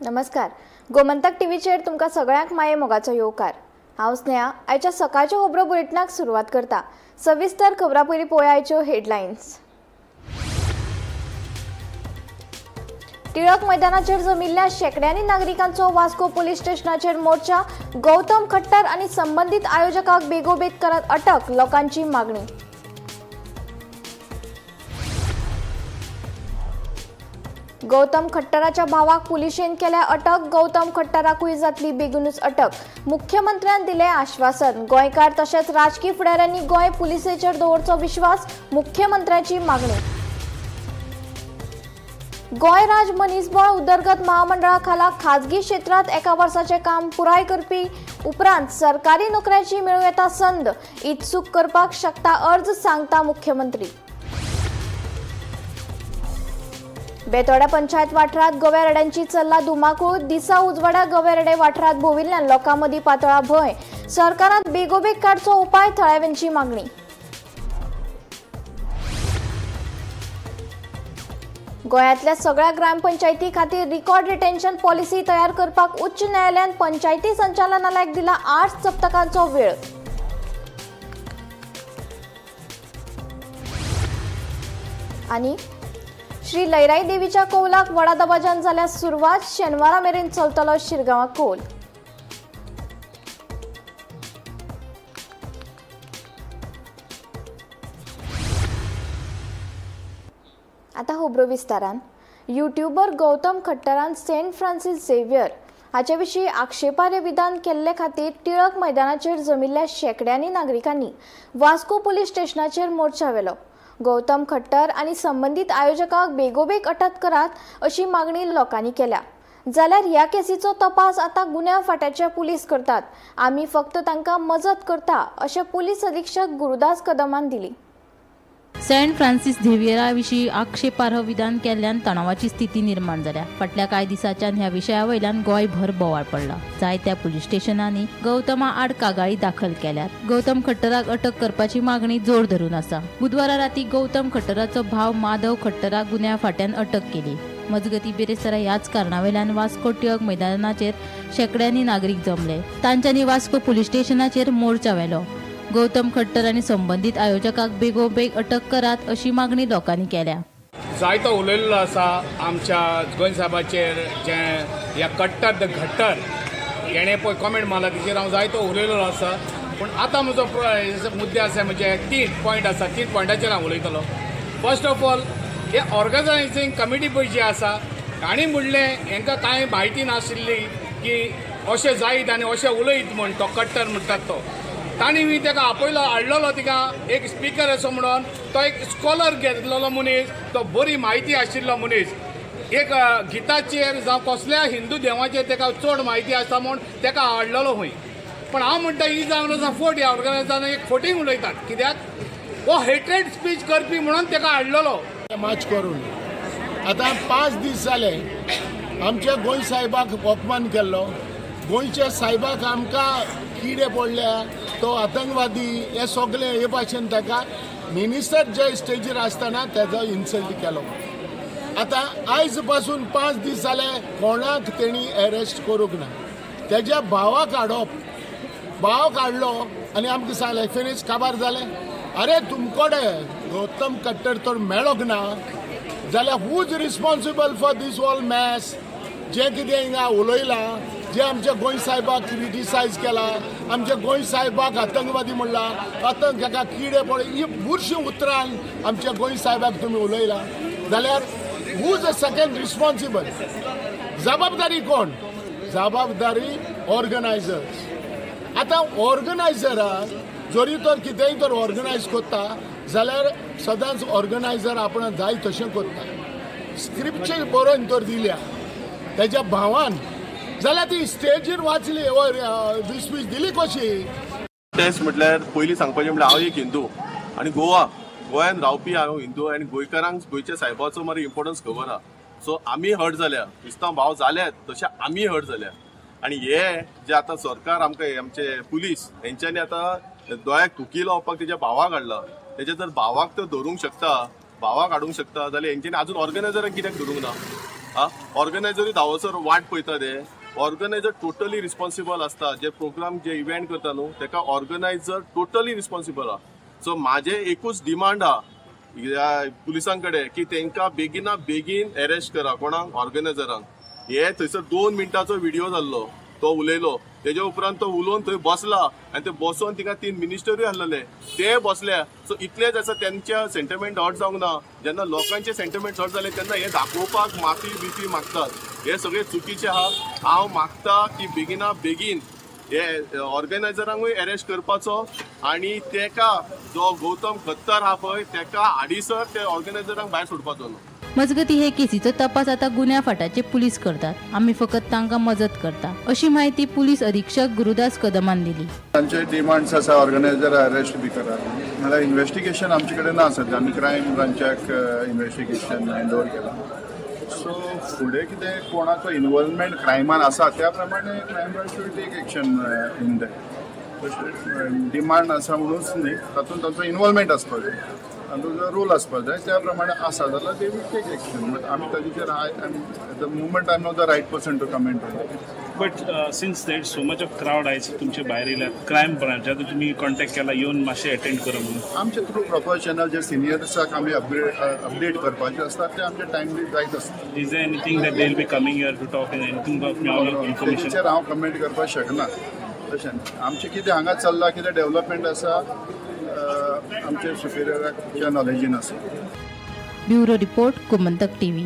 नमस्कार, गोमंतक टीव्हीचेर तुमकां सगळ्यांक माये मोगाचो येवकार. हांव स्नेहा आयच्या सकाळच्या खबरो बुलेटिनाक सुरवात करता. सविस्तर खबरां पयलीं पळोवया आयच्यो हेडलायन्स. टिळक मैदानाचेर जमिल्ल्या शेंकड्यांनी नागरिकांचो वास्को पोलीस स्टेशनाचेर मोर्चा. गौतम खट्टर आनी संबंदीत आयोजकांक बेगोबेग करात अटक, लोकांची मागणी. गौतम खट्टराच्या भावाक पुलिशेन केल्या अटक. गौतम खट्टराकूय जातली बेगीनूच अटक, मुख्यमंत्र्यान दिलें आश्वासन. गोंयकार तशेंच राजकी फुडाऱ्यांनी गोंय पुलिसेचेर दवरचो विश्वास, मुख्यमंत्र्याची मागणी. गोंय राज्य मनीसबळ उदरगत महामंडळा खाला खाजगी क्षेत्रांत एका वर्साचें काम पुराय करपी उपरांत सरकारी नोकऱ्याची मेळूं येता संद, इत्सूक करपाक शकता अर्ज, सांगता मुख्यमंत्री. बेतोड्या पंचायत वाठारांत गव्या रेड्यांची चल्ला धुमाकूळ. दिसा उजवाडा गवे रेडे वाठारांत भोविल्ल्यान लोकां मदीं पातळा भंय. सरकारान बेगोबेग काडचो उपाय, थळाव्यांची मागणी. गोंयांतल्या सगळ्या ग्रामपंचायती खातीर रिकॉर्ड रिटेन्शन पॉलिसी तयार करपाक उच्च न्यायालयान पंचायती संचालनालयाक दिला 8 सप्तकांचो वेळ. आनी श्री लयराई देवीच्या कौलाक व्हडा दबाज्यान जाल्या सुरवात. शेनवारा मेरेन चलतलो शिरगांवां कौल. आतां खबरो विस्तारान. युट्यूबर गौतम खट्टरान सेंट फ्रांसीस झेवियर हाचे विशीं आक्षेपार्ह विधान केल्ले खातीर टिळक मैदानाचेर जमिल्ल्या शेंकड्यांनी नागरिकांनी वास्को पुलीस स्टेशनाचेर मोर्चा व्हेलो. गौतम खट्टर आनी संबंदीत आयोजकांक बेगोबेग अटक करात अशी मागणी लोकांनी केल्या. जाल्यार ह्या केसीचो तपास आतां गुन्यांव फांट्याचे पुलीस करतात, आमी फक्त तांकां मजत करता, अशें पुलीस अधिक्षक गुरुदास कदमान दिली. सेंट फ्रांसीस झेवियरा विशीं आक्षेपार्ह विधान केल्ल्यान तणावाची स्थिती निर्माण जाल्या. फाटल्या कांय दिसांच्यान ह्या विशया वयल्यान गोंयभर बोवाळ पडला. जायत्या पुलीस स्टेशनांनी गौतमा आड कागाळी दाखल केल्यात. गौतम खट्टराक अटक करपाची मागणी जोर धरून आसा. बुधवारा राती गौतम खट्टराचो भाव माधव खट्टराक गुन्यांव फांट्यान अटक केली. मजगती बिरेस्तारा ह्याच कारणावेल्यान वास्को टिळक मैदानाचेर शेंकड्यांनी नागरीक जमले. तांच्यांनी वास्को पुलीस स्टेशनाचेर मोर्चा व्हेलो. गौतम खट्टर आनी संबंदीत आयोजकाक बेगोबेग अटक करात अशी मागणी लोकांनी केल्या. जायतो उलयल्लो आसा आमच्या गोंय साहेबाचेर, जे ह्या कट्टर the घट्टर हेणें पळय कॉमेंट मारला तेचेर हांव जायतो उलयलेलो आसा. पूण आतां म्हजो मुद्दे आसा, म्हणजे 3 पॉयंट आसा, 3 पॉयंटाचेर हांव उलयतलो. फर्स्ट ऑफ ऑल, हे ऑर्गनायझींग कमिटी पळय जी आसा, तांणी म्हणलें हेंकां कांय म्हायती नाशिल्ली की अशें जायत आनी अशें उलयत म्हण तो कट्टर म्हणटात तो. तांणी ताका आपयलो हाडलेलो तिका एक स्पिकर असो म्हणून, तो एक स्कॉलर घेतलेलो मनीस, तो बरी म्हायती आशिल्लो मनीस, एक गिताचेर जावं कसल्या हिंदू देवाचेर ताका चड म्हायती आसा म्हूण ताका हाडलेलो खंय. पण हांव म्हणटा ही जावन आसा फट, ह्या ऑर्गनायजरान एक फटींग उलयतात, कित्याक हो हेट्रेड स्पीच करपी म्हणून ताका हाडलेलो. मार्च करून आतां 5 दीस जाले आमच्या गोंय साहेबाक अपमान केल्लो. गोंयच्या साहेबाक आमकां किडे पडल्या, तो आतंकवादी, हे सगळे हे भाशेन ताका मिनिस्टर जे स्टेजीर आसतना तेजो इन्सल्ट केलो. आतां आयज पासून 5 दीस जाले कोणाक तेणी एरेस्ट करूंक ना. तेज्या भावाक हाडप, भाव काडलो आनी आमकां सांगलें फिनीश काबार जालें. अरे तुमकोडे गौतम खट्टर तर मेळोंक ना जाल्यार who is responsible for this all mess? जें कितें हिंगा उलयलां, जे आमच्या गोंय साहेबाक क्रिटिसायज केला, आमच्या गोंय साहेबाक आतंकवादी म्हणला, आतंक हेका किडे पडले, ही बुरशीं उतरां आमच्या गोंय साहेबाक तुमी उलयला जाल्यार who is a second responsible? जबाबदारी कोण? जबाबदारी ऑर्गनायझर्स. आतां ऑर्गनायझराक जरी तर कितेंय तर ऑर्गनायज करता जाल्यार सदांच ऑर्गनायझर आपण जाय तशें करता. स्क्रिप्टचेर बरोवन तर दिल्या तेज्या भावान जाल्यार ती स्टेजीर वाचली वयर स्पीच दिली कशी? टेस्ट म्हटल्यार पयलीं सांगपाचें म्हटल्यार हांव एक हिंदू आनी गोव्यान रावपी हांव हिंदू आनी गोंयकारांक गोंयच्या सायबाचो मरे इम्पोर्टन्स खबर आहा. सो आमी हर्ट जाल्या, क्रिस्तांव भाव जाल्यात तशे आमी हर्ट जाल्या. आनी हे जे आतां सरकार आमकां आमचे पुलीस हेंच्यांनी आतां दोळ्याक थुकी लावपाक तेज्या भावाक हाडला. तेज्या जर भावाक तर धरूंक शकता, भावाक हाडूंक शकता जाल्यार हेंच्यांनी आजून ऑर्गनायझराक कित्याक धरूंक ना? आ ऑर्गनायझरूय धांवसर वाट पळयता ते. ऑर्गनायझर टोटली रिस्पॉन्सिबल आसता. जे प्रोग्राम जे इव्हेंट करता न्हू तेका ऑर्गनायझर टोटली रिस्पॉन्सिबल आहा. सो म्हाजें एकूच डिमांड आहा ह्या पुलिसां कडेन की तेंकां बेगिना बेगीन अरेस्ट करा. कोणाक? ऑर्गनायझरांक. हे थंयसर 2 मिनटाचो व्हिडियो जाल्लो, तो उलयलो, तेज्या उपरांत तो उलोवन थंय बसला आनी ते बसोन थिंगा 3 मिनिस्टरूय आसलेले ते बसल्या. सो इतलेच आसा तेंच्या सेंटिमेंट हर्ट जावंक ना. जेन्ना लोकांचे सेंटिमेंट हर्ट जाले तेन्ना हे दाखोवपाक माफी बिफी मागतात. हे सगळे चुकीचे आहा. हांव मागता की बेगिना बेगीन हे ऑर्गनायझरांकूय अरेस्ट करपाचो आनी तेका जो गौतम खत्तर आहा पळय तेका आडीसर ते ऑर्गनायझरांक भायर सोडपाचो न्हू. मजगती हे केसीचो तपास आता गुन्या फाटाचे पुलीस करतात, आमी फकत तांकां मजत करता अशी माहिती पुलीस अधीक्षक गुरुदास कदमान दिली. तांचे डिमांड्स आसा ऑर्गनायझर अरेस्ट बी करा म्हळ्यार इन्वेस्टिगेशन आमचे कडेन ना सद्या. आमी क्रायम ब्रांचाक इन्वेस्टिगेशन हँड ओवर केलां. सो फुडें कितें कोणाचो इन्वॉल्वमेंट क्रायमान आसा त्या प्रमाणे crime branch will take action in that. तशें डिमांड आसा म्हणूच न्ही, तातूंत तांचो इन्वॉल्वमेंट आसपाक जाय, तांचो जो रोल आसपाक जाय त्या प्रमाणे आसा जाल्यार they will take action. But आमी ताजेचेर I at the moment I am not the right person to comment on that. But since there so much of crowd आयज तुमचे भायर येयल्या, क्रायम ब्रांचाक तुमी कॉन्टॅक्ट केला येवन मातशें अटेंड करा म्हणून? आमचे थ्रू प्रॉपर चॅनल जे सिनियर्साक आमी अपडेट करपाचे आसता ते आमचे टायमली जायत आसता. Is there anything that they will be coming here to talk and anything तुमकां इन्फॉर्मेशन? तेचेर हांव कमेंट करपाक शकना. तशें आमचें कितें हांगा चल्लां, कितें डेव्हलपमेंट आसा, आमचे सुपिरियराच्या नॉलेजीन आसा. Bureau report, Gomantak TV.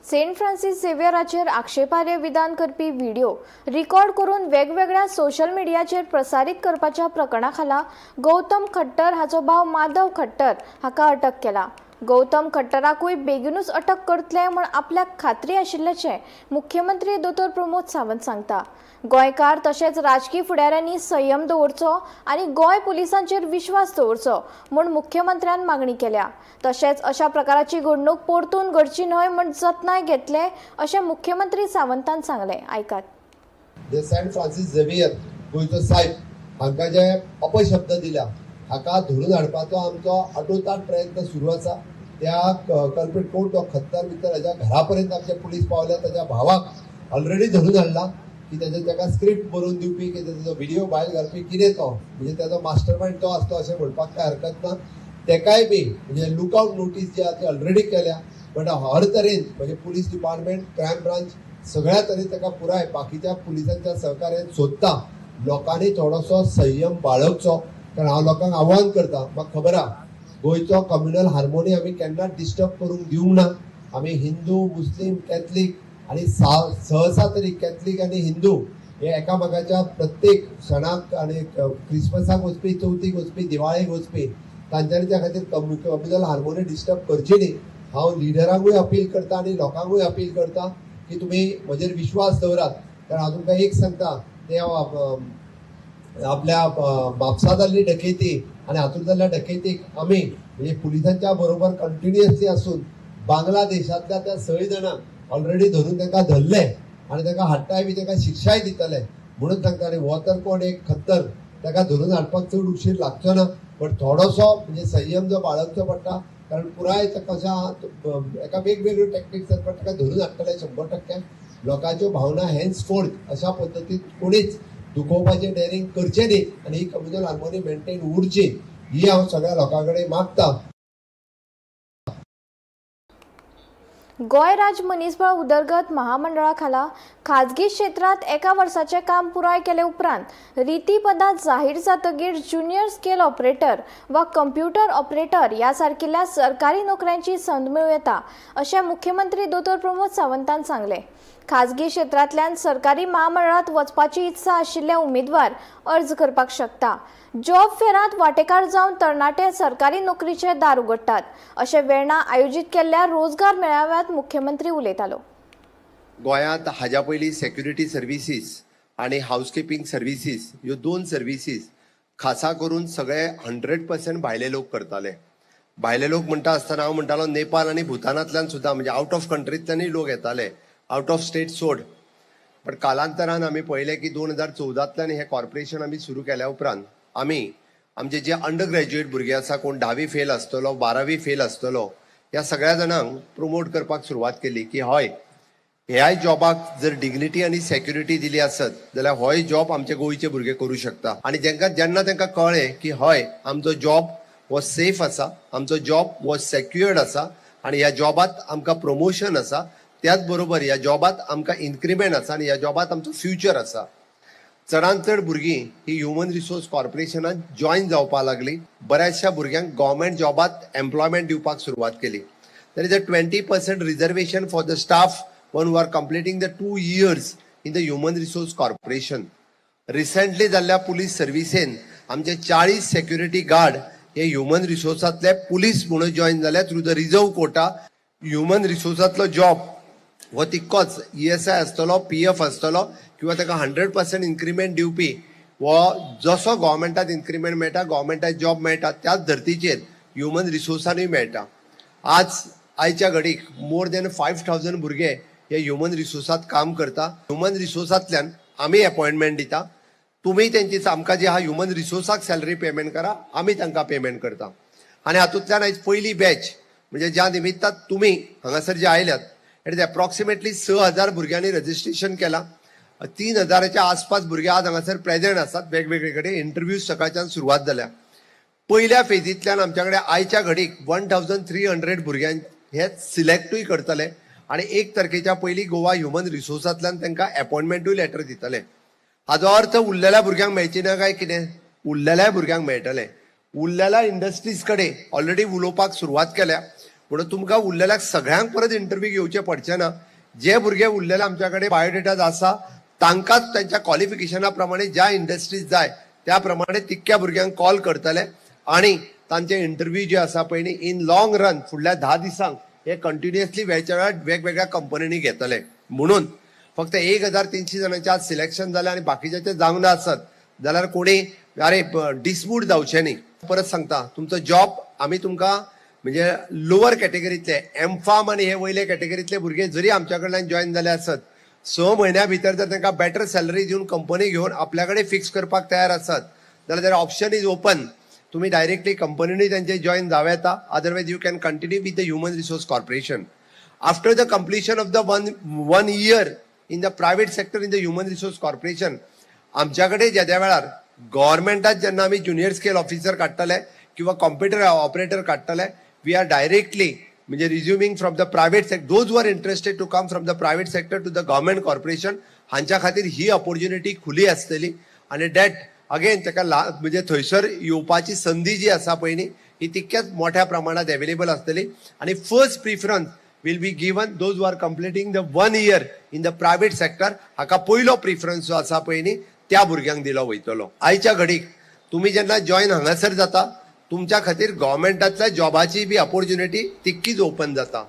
Saint Francis झेवियराचेर आक्षेपार्ह विधान करपी व्हिडिओ रिकॉर्ड करून वेगवेगळ्या सोशल मिडियाचेर प्रसारीत करपाच्या प्रकरणा खाला गौतम खट्टर हाचो भाव माधव खट्टर हाका अटक केला. गौतम खट्टराकूय बेगीनूच अटक करतले म्हूण आपल्याक खात्री आशिल्ल्याचें मुख्यमंत्री दोतोर प्रमोद सावंत सांगता. गोंयकार तशेंच राजकी फुडाऱ्यांनी संयम दवरचो आनी गोंय पुलिसांचेर विश्वास दवरचो म्हूण मुख्यमंत्र्यान मागणी केल्या. तशेंच अशा प्रकाराची घडणूक परतून घडची न्हय म्हूण जतनाय घेतले अशें मुख्यमंत्री सावंतान सांगलें. आयकात. जे सेंट फ्रांसीस झेवियर गोंयचो सायब हांकां जे अपशब्द दिल्या हाका धरून हाडपाचो आमचो आटोताट प्रयत्न सुरू आसा. त्या कल्प्रीट कोण तो खत्तर बित्तर हाज्या घरा पर्यंत आमचे पुलीस पावल्या. ताज्या भावाक ऑलरेडी धरून हाडला की ताजे ताका स्क्रिप्ट बरोवन दिवपी की ताजो व्हिडिओ भायर घालपी कितें तो म्हणजे ताजो मास्टर मायंड तो आसतो अशें म्हणपाक कांय हरकत ना. तेकाय बी म्हणजे लुकआवट नोटीस जी आहा ती ऑलरेडी केल्या. बट हर तरेन म्हणजे पुलीस डिपार्टमेंट, क्रायम ब्रांच सगळ्या तरेन ताका पुराय बाकीच्या पुलिसांच्या सहकार्यान सोदता. लोकांनी थोडोसो संयम बाळगचो, कारण हांव लोकांक आव्हान करता. म्हाका खबर आहा गोंयचो कम्युनल हार्मोनी आमी केन्नाच डिस्टर्ब करूंक दिवंक ना. आमी हिंदू, मुस्लीम, कॅथलीक आनी सहसा तरी कॅथलीक आनी हिंदू हे एकामेकाच्या प्रत्येक सणाक आनी क्रिसमसाक वचपी, चवथीक वचपी, दिवाळेक वचपी, तांच्यांनी त्या खातीर कम्युनल हार्मोनी डिस्टर्ब करची न्ही. हांव लिडरांकूय अपील करता आनी लोकांकूय अपील करता की तुमी म्हजेर विश्वास दवरात. कारण हांव तुमकां एक सांगता, ते आपल्या म्हापसा जाल्ली डकेती आनी हातूंत जाल्ल्या डकेतीक आमी म्हणजे पुलिसांच्या बरोबर कंटिन्युअसली आसून बांगलादेशांतल्या त्या 6 जाणांक ऑलरेडी धरून तांकां धरले आनी तांकां हाडटाय बी तांकां शिक्षाय दितले म्हणून सांगता. आनी हो तर कोण एक खत्तर ताका धरून हाडपाक चड उशीर लागचो ना, बट थोडोसो म्हणजे संयम जो बाळगचो पडटा, कारण पुराय कशा एका वेगवेगळ्यो टॅक्टिक्स आसात, पण ताका धरून हाडटले 100%. लोकांच्यो भावना हेन्स फोर्थ अशा पद्दतीन कोणीच दुखोवपाचें डेरिंग करचें न्ही आनी ही कम्युनल हार्मोनी मेंटेन उरची ही हांव सगळ्या लोकां कडेन मागता. गोंय राज्य मनीसबळ उदरगत महामंडळा खाला खाजगी क्षेत्रांत एका वर्साचें काम पुराय केले उपरांत रिती पदां जाहीर जातकीर ज्युनियर स्केल ऑपरेटर वा कंप्युटर ऑपरेटर ह्या सारकिल्ल्या सरकारी नोकऱ्यांची संद मेळूं येता अशें मुख्यमंत्री दोतोर प्रमोद सावंतान सांगलें. खाजगी क्षेत्रांतल्यान सरकारी महामंडळांत वचपाची इत्सा आशिल्ले उमेदवार अर्ज करपाक शकता. जॉब फेरांत वांटेकार जावन तरणाटे सरकारी नोकरीचे दार उगडटात अशें वेर्णा आयोजीत केल्ल्या रोजगार मेळाव्यात मुख्यमंत्री उलयतालो. गोंयांत हाज्या पयलीं सेक्युरिटी सर्विसीस आनी हावसकिपींग सर्विसीस ह्यो 2 सर्विसीस खासा करून सगळे 100% भायले लोक करताले. भायले लोक म्हणटा आसतना हांव म्हणटालो नेपाळ आनी भुतानांतल्यान सुद्दां, म्हणजे आवट ऑफ कंट्रींतल्यानूय लोक येताले, आवट ऑफ स्टेट सोड. पण कालांतरान आमी पळयलें की 2014तल्यान हें कॉर्पोरेशन आमी सुरू केल्या उपरांत आमी आमचे जे अंडर ग्रॅज्युएट भुरगे आसा, कोण 10वी फेल आसतलो, 12वी फेल आसतलो, ह्या सगळ्या जाणांक प्रोमोट करपाक सुरवात केली की हय, ह्याय जॉबाक जर डिग्निटी आनी सेक्युरिटी दिली आसत जाल्यार होय जॉब आमचे गोंयचे भुरगे करूं शकता. आनी जेंका जेन्ना तांकां कळ्ळें की हय, आमचो जॉब हो सेफ आसा, आमचो जॉब हो सेक्युअर्ड आसा आनी ह्या जॉबात आमकां प्रमोशन आसा, त्याच बरोबर ह्या जॉबात आमकां इन्क्रिमेंट आसा आनी ह्या जॉबात आमचो फ्युचर आसा, चडांत चड भुरगीं ही ह्युमन रिसोर्स कॉर्पोरेशनात जॉयन जावपाक लागली. बऱ्याचशा भुरग्यांक गव्हर्मेंट जॉबात एम्प्लॉयमेंट दिवपाक सुरवात केली. There is a 20% reservation for the staff one who are completing the 2 years in the human resource corporation. Recently जाल्ल्या पुलीस सर्विसेन आमचे 40 सेक्युरिटी गार्ड हे ह्युमन रिसोर्सांतले पुलीस म्हणून जॉयन जाले through the reserve quota. Human रिसोर्सांतलो job हो तितकोच ESI आसतलो, PF आसतलो किंवा ताका 100% इन्क्रिमेंट दिवपी हो जसो गव्हर्मेंटात इन्क्रिमेंट मेळटा, गव्हर्मेंटात जॉब मेळटा, त्याच धर्तीचेर ह्युमन रिसोर्सानूय मेळटा. आज आयच्या घडीक मोर दॅन 5,000 भुरगे हे ह्युमन रिसोर्सात काम करता. ह्युमन रिसोर्सांतल्यान आमी अपॉयंटमेंट दिता. तुमी तेंची आमकां जी आहा ह्युमन रिसोर्साक सॅलरी पेमेंट करा, आमी तांकां पेमेंट करता. आनी हातूंतल्यान आयज पयली बॅच म्हणजे ज्या निमित्तान तुमी हांगासर जे आयल्यात, it is approximately 6,000 भुरग्यांनी रजिस्ट्रेशन केलां. 3,000च्या आसपास भुरगे आज हांगासर प्रेझेंट आसात. वेगवेगळे कडेन इंटरव्यूज सकाळच्यान सुरवात जाल्या. पयल्या फेजींतल्यान आमच्या कडेन आयच्या घडीक 1300 भुरग्यांक हे सिलेक्टूय करतले आनी 1 तारखेच्या पयलीं गोवा ह्युमन रिसोर्सांतल्यान तांकां अपॉयंटमेंटूय लेटर दितले. हाजो अर्थ उरलेल्या भुरग्यांक मेळची ना काय कितें? उरलेल्या भुरग्यांक मेळटलें. उरलेल्या इंडस्ट्रीज कडेन ऑलरेडी उलोवपाक सुरवात केल्या, म्हणून तुमकां उरलेल्या सगळ्यांक परत इंटरव्यू घेवचे पडचे ना. जे भुरगे उरलेले आमच्या कडेन बायोडेटाज आसा, तांकांच तांच्या क्वॉलिफिकेशना प्रमाणे ज्या इंडस्ट्रीज जाय त्या प्रमाणे तितक्या भुरग्यांक कॉल करतले आणि तांचे इंटरव्यू जे आसा पळय न्ही, इन लॉंग रन फुडल्या 10 दिसांक हे कंटिन्युअसली वेळच्या वेळार वेगवेगळ्या कंपनींनी घेतले. म्हणून फक्त 1300 जाणांचे आज सिलेक्शन जालें आनी बाकीच्याचे जावंक ना आसत जाल्यार कोणी अरे डिसमूड जावचें न्ही. परत सांगता, तुमचो जॉब आमी तुमकां म्हणजे लोअर कॅटेगरीतले एम फार्म आनी हे वयले कॅटेगरीतले भुरगे जरी आमच्या कडल्यान जॉयन जाले आसत, 6 म्हयन्या भितर जर तांकां बेटर सॅलरी दिवन कंपनी घेवन आपल्या कडेन फिक्स करपाक तयार आसत जाल्यार ऑप्शन is open. तुम्ही डायरेक्टली कंपनीने त्यांचे जॉईन जावं येता, otherwise you can continue with the human resource corporation. After the completion of the one year in the private sector in the human resource corporation, आमच्याकडे ज्या त्या वेळार गव्हर्मेंटात जेन्ना आमी ज्युनियर स्केल ऑफिसर काडटले किंवा कॉम्प्युटर ऑपरेटर काडटले, we are directly म्हणजे resuming from the private sector, those are interested to come from the private sector to the government corporation, हांच्या खातीर ही ऑपॉर्च्युनिटी खुली आसतली. आनी that again ताका ला म्हणजे थंयसर येवपाची संदी जी आसा पळय न्ही, ही तितक्याच मोठ्या प्रमाणात अवेलेबल आसतली. आनी first preference will be given those who are completing the one year in the private sector. हाका पयलो प्रिफरन्स जो आसा पळय न्ही, त्या भुरग्यांक दिलो वयतलो. आयच्या घडीक तुमी जेन्ना जॉयन हांगासर जाता, तुमच्या खातीर गव्हर्मेंटांतल्या जॉबाची बी ऑपॉर्च्युनिटी तितकीच ओपन जाता.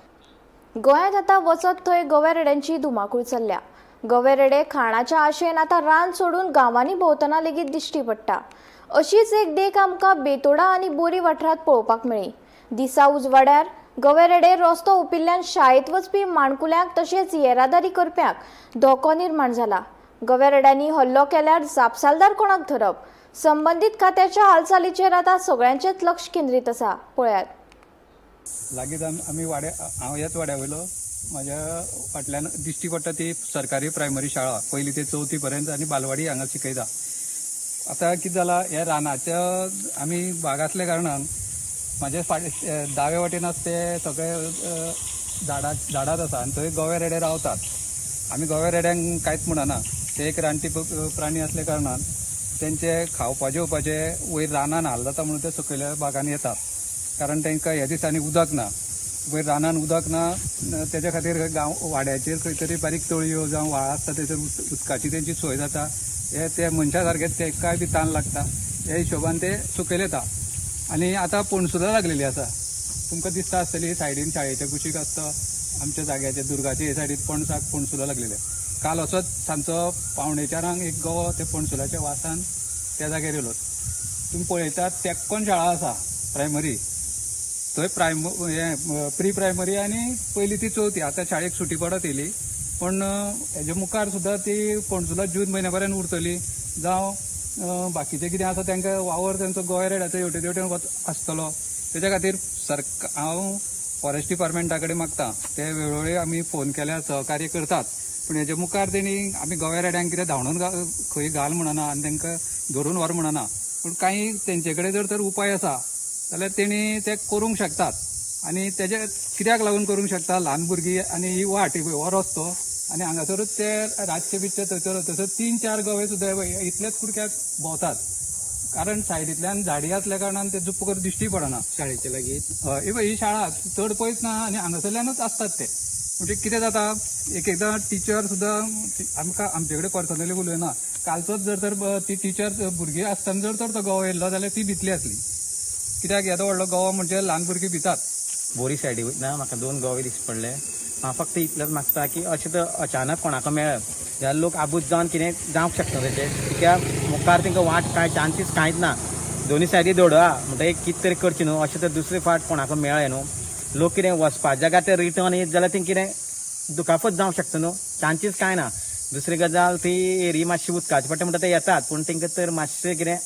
गोंयांत आतां वचत थंय गव्या रेड्यांची धुमाकूळ चल्ल्या. गवे रेडे खाणाच्या आशेन आतां रान सोडून गांवांनी भोंवतना लेगीत दिश्टी पडटा. अशीच एक देख आमकां बेतोडा आनी बोरी वाठारांत पळोवपाक मेळ्ळी. दिसा उजवाड्यार गवे रेडे रस्तो हुपिल्ल्यान शाळेंत वचपी माणकुल्यांक तशेंच येरादारी करप्यांक धोको निर्माण जाला. गव्या रेड्यांनी हल्लो केल्यार जापसालदार कोणाक धरप? संबंदीत खात्याच्या हालचालीचेर आतां सगळ्यांचेच लक्ष केंद्रीत आसा. पळयात. लागींच आमी वाड्या, हांव ह्याच वाड्या वयलो. म्हाज्या फाटल्यान दिश्टी पडटा ती सरकारी प्रायमरी शाळा, पयली ते चवथी पर्यंत आनी बालवाडी हांगा शिकयता. आतां कितें जालां, ह्या रानाच्या आमी भाग आसल्या कारणान म्हाज्या फाट दावे वाटेन आसा ते सगळे झाडां झाडांच आसा आनी थंय गोवे रेडे रावतात. आमी गोवे रेड्यांक कांयच म्हणना. ते एक रानटी प्राणी असल्या कारणान तेंचे खावपा जेवपाचे वयर रानान हाल जाता म्हणून ते सकयल्या भागान येतात, कारण तांकां ह्या दिसांनी उदक ना. वयर रानान उदक ना, तेच्या खातीर गांव वाड्याचेर खंय तरी बारीक तळयो जावं व्हाळ आसता, थंयसर उदकाची तेंची सोय जाता. हे ते मनशा सारके तेंकाय बी तान लागता, ह्या हिशोबान ते सकयल येता. आनी आतां पणसुलां लागलेली आसा, तुमकां दिसता आसतली. सायडीन शाळेच्या कुशीक आसता आमच्या जाग्याच्या दुर्गाचे हे सायडीन पणसाक पणसुलां लागलेली. काल असोच सांजचो 3:45 एक गवो ते पणसुलाच्या वासान त्या जाग्यार येयलो. तुमी पळयतात, तेक्कोन शाळा आसा प्रायमरी, थंय हें प्री प्रायमरी आनी पयली ती चवथी. आतां शाळेक सुटी पडत येयली, पण हेजे मुखार सुद्दां ती पणसुलां जून म्हयन्या पर्यंत उरतली जावं बाकीचें कितें आसा, तांकां वावर तेंचो गोंय रेड्याचो हेवटेन तेवटेन वच आसतलो. तेच्या खातीर सरकार हांव फॉरेस्ट डिपार्टमेंटा कडेन मागता, ते वेळोवेळी आमी फोन केल्यार सहकार्य करतात, पूण हेजे मुखार तेणी आमी गोव्या रेड्यांक कितें धांवडून खंय घाल म्हणना आनी तांकां धरून व्हर म्हणना, पूण कांय तेंचे कडेन जर तर उपाय आसा जाल्यार तेणी ते करूंक शकतात. आनी तेजे कित्याक लागून करूंक शकता, ल्हान भुरगीं आनी ही वाट हो रस्तो आनी हांगासरूच ते रातचे बितचे थंयसर थंयसर 3-4 गवे सुद्दां इतलेच कुडक्याक भोंवतात, कारण सायडींतल्यान झाडी आसल्या कारणान ते जुप्प करून दिश्टी पडना. शाळेचे लागीं हय, ही शाळा चड पयस ना आनी हांगासरल्यानूच आसतात ते. म्हणजे कितें जाता, एक एकदां टिचर सुद्दां आमकां आमचे कडेन पर्सनली उलयना. कालचोच जर तर ती टिचर भुरगीं आसतना जर तर तो गवो येयल्लो जाल्यार ती भितली आसली, कित्याक येदो व्हडलो गवो म्हणजे ल्हान भुरगीं भितात. बोरी सायडी वयतना म्हाका 2 गवे दिश्टी पडले. हांव फक्त इतलेंच मागता की अशें तर अचानक कोणाक मेळत जाल्यार लोक आबूज जावन कितें जावंक शकता तेचें, कित्याक मुखार तांकां वाट कांय चान्सीस कांयच ना, दोनी सायडी दोडा म्हणटकीर कितें तरी करचें न्हू. अशें तर दुसरे फावट कोणाक मेळ्ळें न्हू, लोक कितें वचपा जाग्यार ते रिटर्न येत जाल्यार तें कितें दुखापत जावंक शकता न्हू, चान्सीस कांय ना. दुसरी गजाल ती एरी मातशी उदकाची पडटा म्हणटा ते येतात, पूण तांकां तर मातशें कितें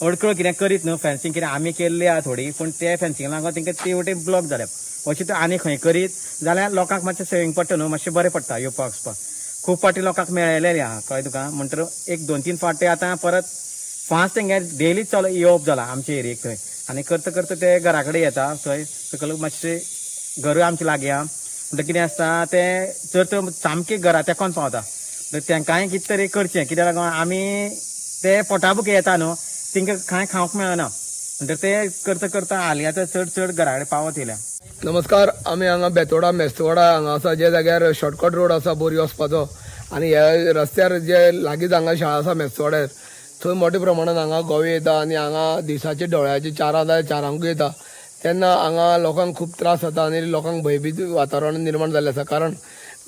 अडखळ कितें करीत न्हू, फेन्सिंग कितें आमी केल्ली आहा थोडी, पूण ते फेन्सिंग लागून तांकां ते वटेन ब्लॉक जाल्या. अशें तर आनी खंय करीत जाल्यार लोकांक मातशें सेवींग पडटा न्हू, मातशें बरें पडटा येवपाक वचपाक. खूब फावटी लोकांक मेळ्ळेलें आहा, कळ्ळें तुका. म्हणटर 1-2-3 फावटी आतां परत फास्ट तेंगे डेली चल येवप जाला आमचे एरियेक थंय, आनी करता करता ते घरा कडेन येता थंय सकयल मातशें घरूय आमचें लागीं आहा, म्हणटा कितें आसता तें चड तर सामकें घरा तेंकोन पावता. तांकांय कितें तरी करचें, कित्याक लागून आमी ते पोटाभुके येता न्हू, तांकां कांय खावंक मेळना, म्हणटा ते करता करता हालीं आतां चड चड घरा कडेन पावत येयल्या. नमस्कार, आमी हांगा बेतोडा मेस्तवाडा हांगा आसा, जे जाग्यार शॉर्टकट रोड आसा बोरी वचपाचो, आनी ह्या रस्त्यार जे लागींच हांगा शाळा आसा मेस्तवाड्यार, थंय मोठ्या प्रमाणान हांगा गोवे येता आनी हांगा दिसाचे डोळ्याचे 4 जाल्यार 4 येता, तेन्ना हांगा लोकांक खूब त्रास जाता आनी लोकांक भंयभीत वातावरण निर्माण जाल्लें आसा. कारण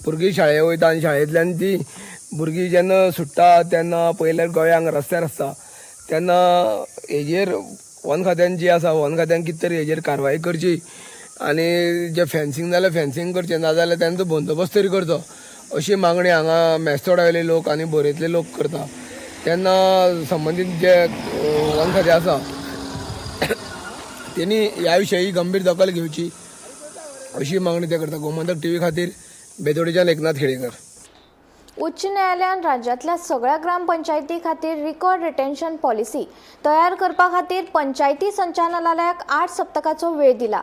भुरगीं शाळेक वयता आनी शाळेंतल्यान ती भुरगीं जेन्ना सुट्टा तेन्ना पयल्यार गोवे हांगा रस्त्यार आसता, तेन्ना हेजेर वन खात्यान जी आसा वन खात्यान कितें तरी हेजेर कारवाय करची आनी जे फेन्सिंग जाल्यार फेन्सिंग करचें, नाजाल्यार तेंचो बंदोबस्त तरी करचो अशी मागणी हांगा मेस्तोडावेले लोक आनी बोरयेंतले लोक करता. तेन्ना संबंदीत जे वन खातें आसा तेणी ह्या विशयी गंभीर दखल घेवची अशी मागणी ते करता. गोमंतक टीव्ही खातीर बेतोडेच्यान एकनाथ खेडेकर. उच्च न्यायालयान राज्यांतल्या सगळ्या ग्रामपंचायती खातीर रिकॉर्ड रिटेन्शन पॉलिसी तयार करपा खातीर पंचायती संचालनालयाक 8 सप्तकाचो वेळ दिला.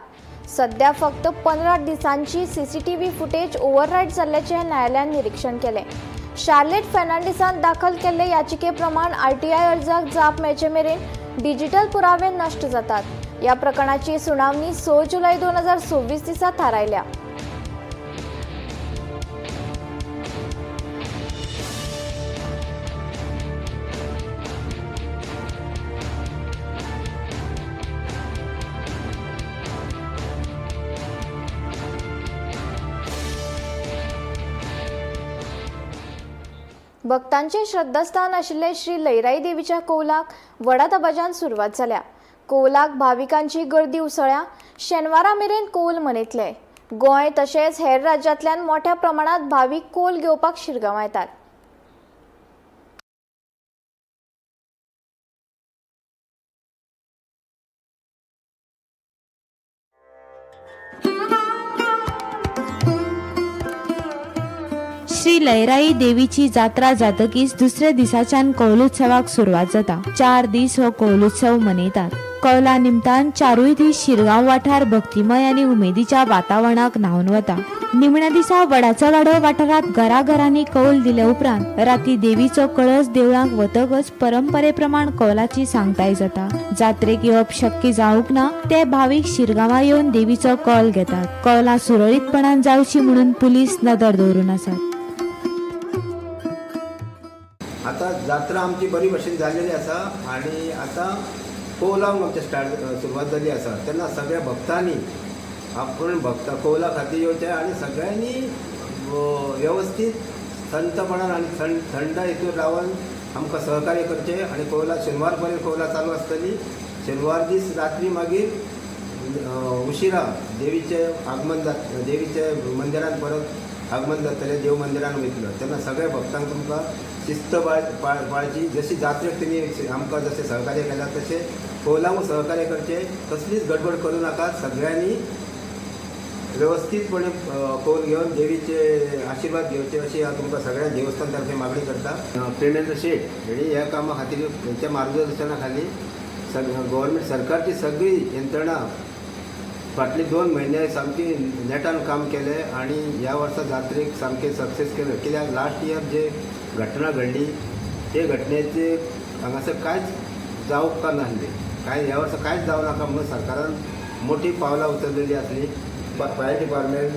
सध्या फक्त 15 दिसांची सीसीटीव्ही फुटेज ओव्हररायड जाल्ल्याचें न्यायालयान निरीक्षण केलें. शार्लेट फेर्नांडीसान दाखल केल्ले याचिके प्रमाण आरटीआय अर्जाक जाप मेळचे मेरेन डिजिटल पुरावे नश्ट जातात. ह्या प्रकरणाची सुनावणी 6 जुलय 2026 दिसा थारायल्या. भक्तांचे श्रद्धास्थान आशिल्ले श्री लैराई देवीच्या कौलाक व्हडा दबाज्यान सुरवात जाल्या. कौलाक भाविकांची गर्दी उसळ्या. शेनवारा मेरेन कौल मनयतले. गोंय तशेंच हेर राज्यांतल्यान मोठ्या प्रमाणात भावीक कौल घेवपाक शिरगांवां येतात. श्री लयराई देवीची जात्रा जातकीच दुसऱ्या दिसाच्यान कौलोत्सवाक सुरवात जाता. 4 दीस हो कौलोत्सव मनयतात. कौला निमतान 4 दीस शिरगांव वाठार भक्तिमय आनी उमेदीच्या वातावरणाक न्हावन वता. निमण्या दिसा वडाचो वाडो वाठारांत घराघरांनी कौल दिले उपरांत राती देवीचो कळस देवळांक वतकच परंपरे प्रमाण कौलाची सांगताय जाता. जात्रेक येवप शक्य जावंक ना ते भावीक शिरगांवा येवन देवीचो कौल घेतात. कौलां सुरळीतपणान जावची म्हणून पुलीस नदर दवरून आसात. आता जात्रा आमची बरी भशेन जाल्लेली आसा आनी आतां कोवलांक आमचे स्टार्ट सुरवात जाल्ली आसा. तेन्ना सगळ्या भक्तांनी आपूण भक्त कोवला खातीर येवचें आनी सगळ्यांनी वेवस्थीत संतपणान आनी थंड थंड हितून रावन आमकां सहकार्य करचें. आनी कोवला शेनवार पर्यंत कोवला चालू आसतली. शेनवार दीस रात्री मागीर उशिरा देवीचें आगमन जात, देवीचे मंदिरान परत आगमन जातलें, देव मंदिरान वयतलो. तेन्ना सगळ्या भक्तांक तुमकां शिस्त पाळची. जशी जात्रेक तुमी आमकां जशें सहकार्य केलां तशें कोवलांक सहकार्य करचें. कसलीच गडबड करूं नाका. सगळ्यांनी वेवस्थीतपणे कौल घेवन देवीचे आशिर्वाद घेवचे अशी हांव तुमकां सगळ्या देवस्थान तर्फे मागणी करता. प्रेमेंद्र शेट हेणी ह्या कामा खातीर हेच्या मार्गदर्शना खाली गव्हर्मेंट सरकारची सगळी यंत्रणा फाटले 2 म्हयने सामकी नेटान काम केलें आनी ह्या वर्सा जात्रेक सामकें सक्सेस केलें. कित्याक लास्ट इयर जे घटना घडली ते घटनेचे हांगासर कांयच जावंक नासलें, कांय ह्या वर्सा कांयच जावं नाका म्हणून सरकारान मोठी पावलां उचललेली आसली. फायर डिपार्टमेंट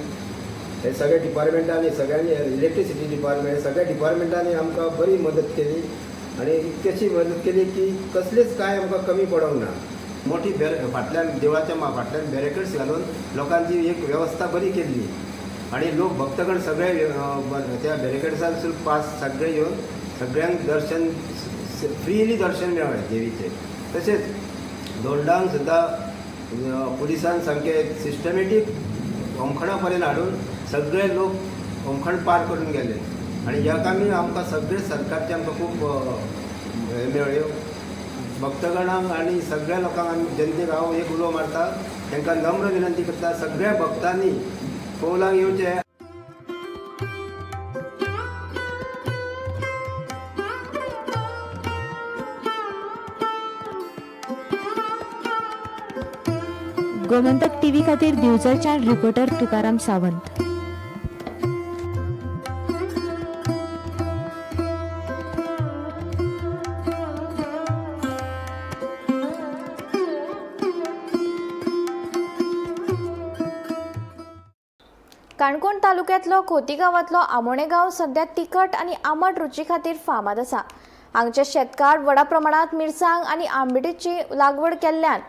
हे सगळे डिपार्टमेंटांनी सगळ्यांनी, इलेक्ट्रिसिटी डिपार्टमेंट सगळ्या डिपार्टमेंटांनी आमकां बरी मदत केली आनी इतकेशी मदत केली की कसलीच कांय आमकां कमी पडोंक ना. मोठी फाटल्यान देवळाच्या फाटल्यान बॅरिकेड्स घालून लोकांची एक वेवस्था बरी केल्ली आनी लोक भक्तगण सगळे त्या बॅरिकेड्सांसून पास सगळे येवन सगळ्यांक दर्शन फ्रीली दर्शन मेळ्ळें देवीचें. तशेंच धोंडांक सुद्दां पुलिसान सामकें सिस्टमॅटीक होमखणा पर्यंत हाडून सगळे लोक होमखण पार करून गेले आनी ह्या कामी आमकां सगळे सरकारचे आमकां खूब हें मेळ्ळ्यो. भक्तगणांक आनी सगळ्या लोकांक आमी जनतेक हांव एक उलो मारता, तांकां नम्र विनंती करता, सगळ्या भक्तांनी कौलांक येवचें. गोमंतक टीव्ही खातीर दिवचलच्यान रिपोर्टर तुकाराम सावंत. काणकोण तालुक्यांतलो खोतीगांवांतलो आमोणे गांव सध्या तिखट आनी आमट रुची खातीर फामाद आसा. हांगचे शेतकार व्हडा प्रमाणांत मिरसांग आनी आंबिटीची लागवड केल्ल्यान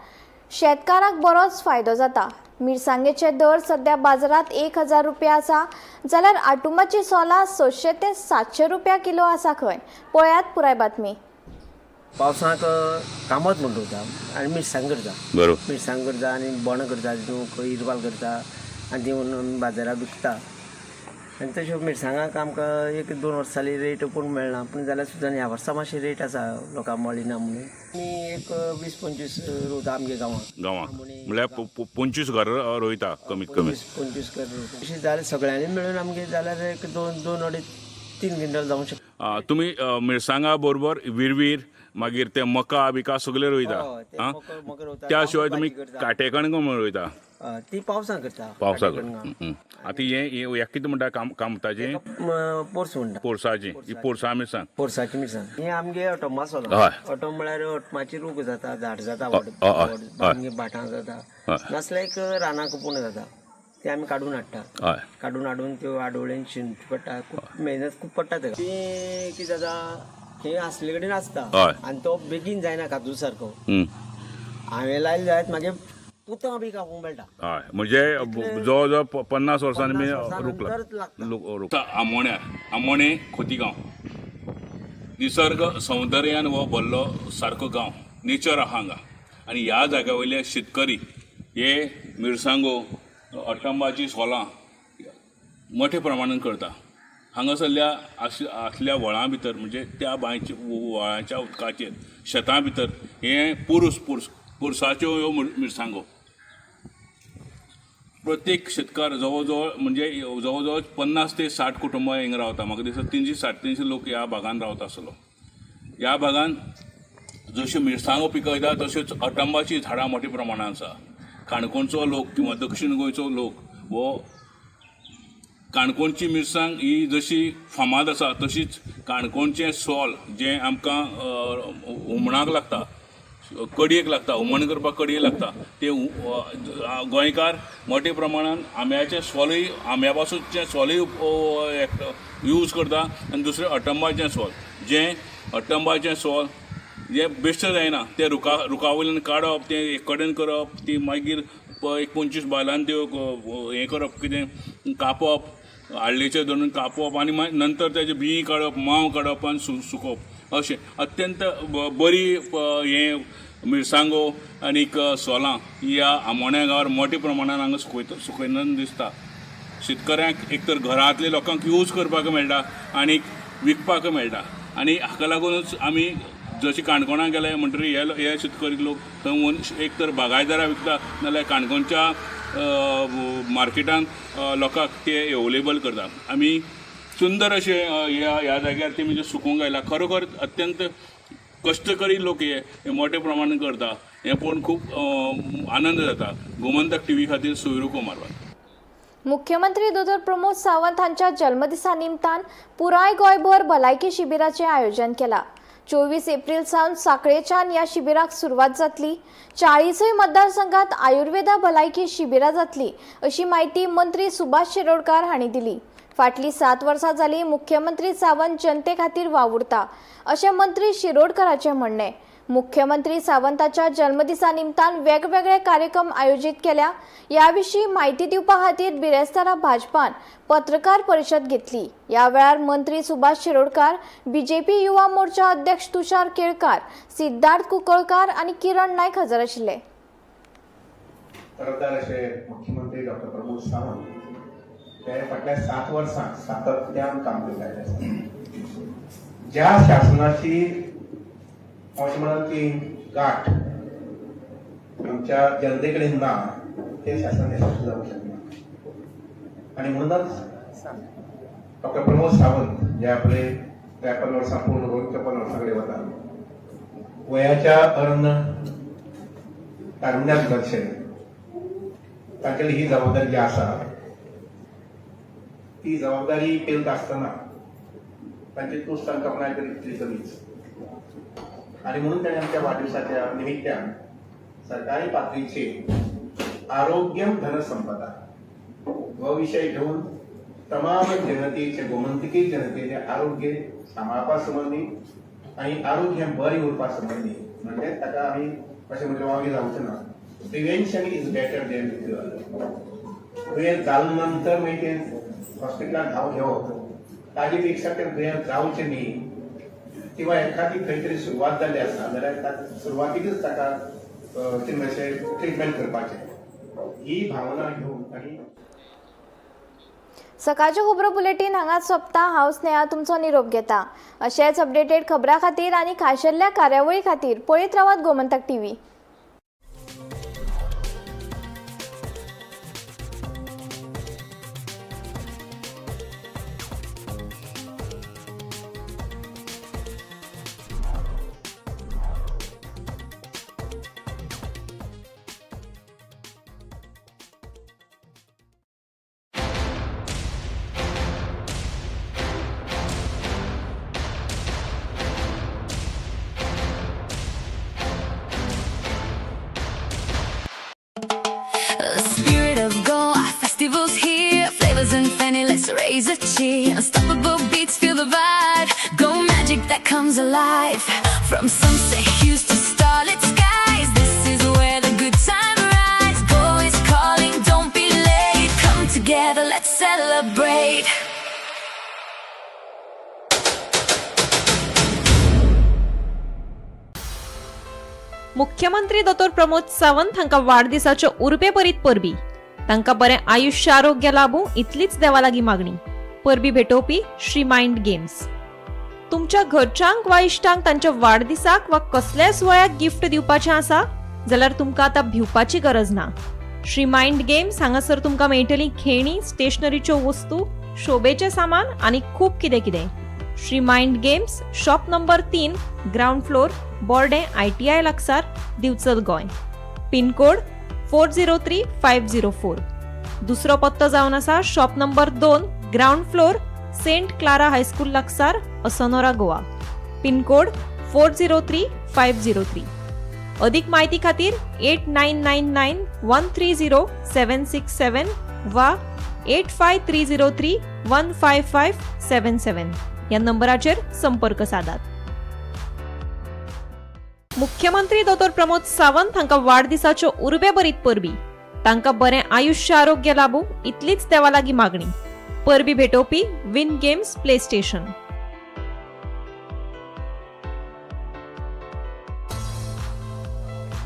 शेतकाराक बरोच फायदो जाता. मिरसांगेचे दर सध्या बाजारांत 1000 रुपया आसा, जाल्यार आटुंबाची सोलां 600 ते 700 रुपया किलो आसा खंय. पळयात पुराय बातमी. पावसाक कामत म्हण रोयता आनी मिरसांग करता, बरोबर, मिरसांग करता आनी बोणां करता, तितूंत इरवाल करता आनी ती बाजाराक विकता. आनी तश्यो मिरसांगाक आमकां 1-2 वर्सां जाली रेट पूण मेळना, पूण जाल्यार सुद्दां ह्या वर्सा मातशी रेट आसा, लोकांक मळ्ळी ना म्हणून. आमी एक 20-25 रोयता आमगे गांवांत. गांवांत म्हणल्यार 25 घर रोयता कमीत कमी, 25 घर रोयता. अशें जाल्यार सगळ्यांनी मेळून आमगे जाल्यार एक 2-2.5-3 क्विंटल जावंक शकता. तुमी मिरसांगा बरोबर विरवीर मागीर ते मका बिका सगळे रोयता, त्या शिवाय तुमी काटेकणगां म्हण रोयता, ती पावसां करता. पावसाक आतां हें कितें म्हणटा कामताचें पोरस म्हणटा, पोरसाची, ही पोरसा मिरसांग, पोरसाची मिरसांग. ही आमगे अटमा सोलां. अटम म्हळ्यार अटमाची रूख जाता, झाड जाता, आमगे भाटां जाता, नासल्यार एक रानां कुपून जाता, ते आमी काडून हाडटा. काडून हाडून त्यो आडोळेन शिनच्यो पडटा, खूब मेहनत खूब पडटा तेका. ती कितें जाता, हे आसले कडेन आसता आनी तो बेगीन जायना काजू सारको. हांवें लायले जायत मागीर पुतां बी कापूंक मेळटा. हय, म्हणजे जवळ जवळ 50 वर्सांनी मी रूख लागता. आमोण्यार, आमोणे खोतीगांव निसर्ग सौंदर्यान हो भरलो सारको गांव, नेचर आहा हांगा. आनी ह्या जाग्या वयले शेतकरी हे मिरसांगो, अटंबाची सोलां मोठ्या प्रमाणान करता. हांगासरल्या आसल्या व्हळां भितर, म्हणजे त्या बांयच्या व्हळाच्या उदकाचेर शेतां भितर हे पुरुस पुरसाच्यो ह्यो मिरसांगो. प्रत्येक शेतकार जवळ जवळ म्हणजे जवळ जवळ 50 ते 60 कुटुंबां हिंगा रावता. म्हाका दिसता 300-350 लोक ह्या भागान रावता आसलो. ह्या भागान जश्यो मिरसांगो पिकयता तश्योच अटंबाचीं झाडां मोठ्या प्रमाणान आसा. काणकोणचो लोक किंवा दक्षिण गोंयचो लोक हो काणकोणची मिरसांग ही जशी फामाद आसा तशीच काणकोणचें सोल जें आमकां हुमणाक लागता, कडयेक लागता, हुमण करपाक कडयेक लागता, ते गोंयकार मोठ्या प्रमाणान आंब्याचें सोलूय, आंब्या पासूनचें सोलूय यूज करता. आनी दुसरें अटंबाचें सोल, जें अटंबाचें सोल जें बेश्टें जायना, तें रुखा वयल्यान काडप, तें एक कडेन करप, ती मागीर एक 25 बायलांनी त्यो हें करप, कितें कापप, आडलेचेर धरून कापप आनी मागीर नंतर तेजे बीं काडप, मांव काडप आनी सुकोवप. अशें अत्यंत बरी हें मिरसांगो आनीक सोलां ह्या आमोण्या गांवार मोठ्या प्रमाणान हांगा सुकयतना दिसता. शेतकऱ्यांक एक तर घरांतल्या लोकांक यूज करपाक मेळटा आनी विकपाक मेळटा. आनी हाका लागूनच आमी जशें काणकोणां गेले म्हणटकीर हे शेतकरी लोक थंय वचून एक तर बागायतदारां विकता, नाजाल्यार काणकोणच्या मार्केटान लोकांक ते एवेलेबल करता. आमी सुंदर अशें ह्या ह्या जाग्यार ते म्हणजे सुकूंक आयला. खरोखर अत्यंत कश्टकरी लोक हे मोठ्या प्रमाणान करता, हें पळोवन खूब आनंद जाता. गोमंतक टीव्ही खातीर सोयरू कुमार. मुख्यमंत्री दोतोर प्रमोद सावंत हांच्या जल्मदिसा निमतान पुराय गोंयभर भलायकी शिबिराचें आयोजन केलां. 24 एप्रिल सावन सांखळेच्यान ह्या शिबिराक सुरवात जातली. 40 मतदारसंघात आयुर्वेदा भलायकी शिबिरां जातली अशी म्हायती मंत्री सुभाष शिरोडकार हांणी दिली. फाटलीं 7 वर्सां जालीं मुख्यमंत्री सावंत जनते खातीर वावुरता अशें मंत्री शिरोडकराचें म्हणणें. मुख्यमंत्री सावंताच्या जल्मदिसा निमतान वेगवेगळे कार्यक्रम आयोजीत केल्या. ह्या विशीं म्हायती दिवपा खातीर बिरेस्तारा भाजपान पत्रकार परिशद घेतली. ह्या वेळार मंत्री सुभाष शिरोडकार, बीजेपी युवा मोर्चा अध्यक्ष तुषार केळकार, सिद्धार्थ कुंकळकार आनी किरण नायक हजर आशिल्ले. तरफदार अशे मुख्यमंत्री डॉक्टर प्रमोद सावंत ते फाटल्या 7 वर्सां सातत्यान काम करताले आसा. ज्या शासनाची अशें म्हणून की गाठ आमच्या जनते कडेन ना, ते शासन यशस्वी जावंक शकना. आनी म्हणूनच डॉक्टर प्रमोद सावंत जे आपले 53 वर्सां पूर्ण करून 54 वर्सां कडेन वता, वयाच्या अर्न तारुण्यात दर्शे तांगेली ही जबाबदारी जी आसा ती जबाबदारी पेलता आसतना तांची तुस्त तांकां आपणाय तरी तितली कमीच. आनी म्हणून ताणें आमच्या वाडदिवसाच्या निमित्तान सरकारी पातळीचेर आरोग्यम धनसंपदा हो विशय घेवन तमाम जनतेचे, गोमंतकी जनतेचे आरोग्य सांबाळपा संबंदी आनी आरोग्य बरें उरपा संबंदी, म्हणजे ताका आमी अशें म्हणलें वांगे जावचें ना, prevention is better than cure. दुयेंस जाले नंतर मागीर तें हॉस्पिटलांत धांव घेवप ताजे पेक्षा तें दुयेंस जावचें न्ही किंवा एखादी खंय तरी सुरवात जाल्ली आसा जाल्यार सुरवातीकच ताका कितें ट्रिटमेंट करपाचें ही भावना घेवन. आनी सकाळच्यो खबरो बुलेटीन हांगाच सोंपता. हांव स्नेहा तुमचो निरोप घेता. अशेंच अपडेटेड खबरां खातीर आनी खाशेल्ल्या कार्यावळी खातीर पळयत रावात Gomantak TV. Festivals here, flavors and Feni, let's raise a cheer. Unstoppable beats, feel the vibe. Go magic that comes alive. From sunset hues to starlit skies, this is where the good time rides. Go is calling, don't be late. Come together, let's celebrate. मुख्यमंत्री दोतोर प्रमोद सावंत हांकां वाडदिसाच्यो उर्बेभरीत परबी. तांकां बरें आयुश्य आरोग्य लाबूं इतलीच देवा लागीं मागणी. परबी भेटोवपी श्री मायंड गेम्स. तुमच्या घरच्यांक वा इश्टांक तांच्या वाडदिसाक वा कसल्याय सुवाळ्याक गिफ्ट दिवपाचें आसा जाल्यार तुमकां आतां भिवपाची गरज ना. श्री मायंड गेम्स हांगासर तुमकां मेळटली खेळणी, स्टेशनरीच्यो वस्तू, शोबेचें सामान आनी खूब कितें कितें. Shri mind games, shop number 3, ground floor, Borde ITI लागसार, दिवचल, गोंय. पिनकोड 403504. दुसरो पत्तो जावन आसा shop number 2, ground floor, Saint Clara high school लागसार, असनोरा, गोवा. पिनकोड 403503. अधिक माहिती खातीर 8999130767 वा 8530315577 ह्या नंबराचेर संपर्क सादात. मुख्यमंत्री दोतोर प्रमोद सावंत हांकां वाडदिसाच्यो उर्बेभरीत परबी. तांकां बरें आयुश्य आरोग्य लाबूं इतलीच देवा लागीं मागणी. परबी भेटोवपी विन गेम्स प्ले स्टेशन.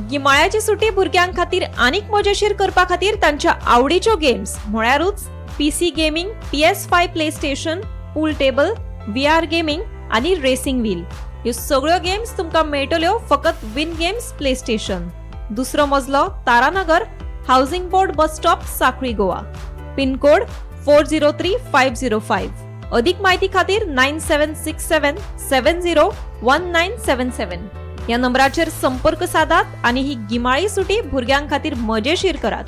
गिमाळ्याची सुटी भुरग्यां खातीर आनीक मजेशीर करपा खातीर तांच्या आवडीच्यो गेम्स म्हळ्यारूच PC gaming, PS5 PlayStation, pool table, VR gaming आनी रेसिंग व्हील ह्यो सगळ्यो गेम्स तुमकां मेळटल्यो फकत विन गेम्स प्ले स्टेशन. दुसरो मजलो Taranagar, Housing board bus stop, Sanquelim, Goa. Pin code 403505. अधिक माहिती खातीर 9767701977 ह्या नंबराचेर संपर्क सादात आनी ही गिमाळी सुटी भुरग्यां खातीर मजेशीर करात.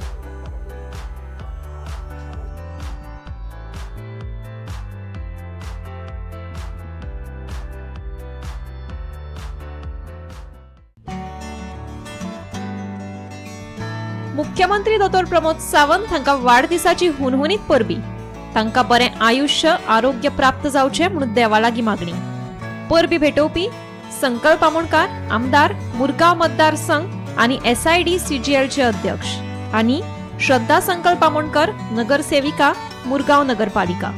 मुख्यमंत्री दोतोर प्रमोद सावंत हांकां वाडदिसाची हुनहुनीत परबी. तांकां बरें आयुश्य, आरोग्य प्राप्त जावचें म्हणून देवा लागीं मागणी. परबी भेटोवपी संकल्प आमोणकार, आमदार, मुरगांव मतदारसंघ आनी एसआयडी सीजीएलचे अध्यक्ष, आनी श्रद्धा संकल्प आमोणकर, नगरसेविका, मुरगांव नगरपालिका.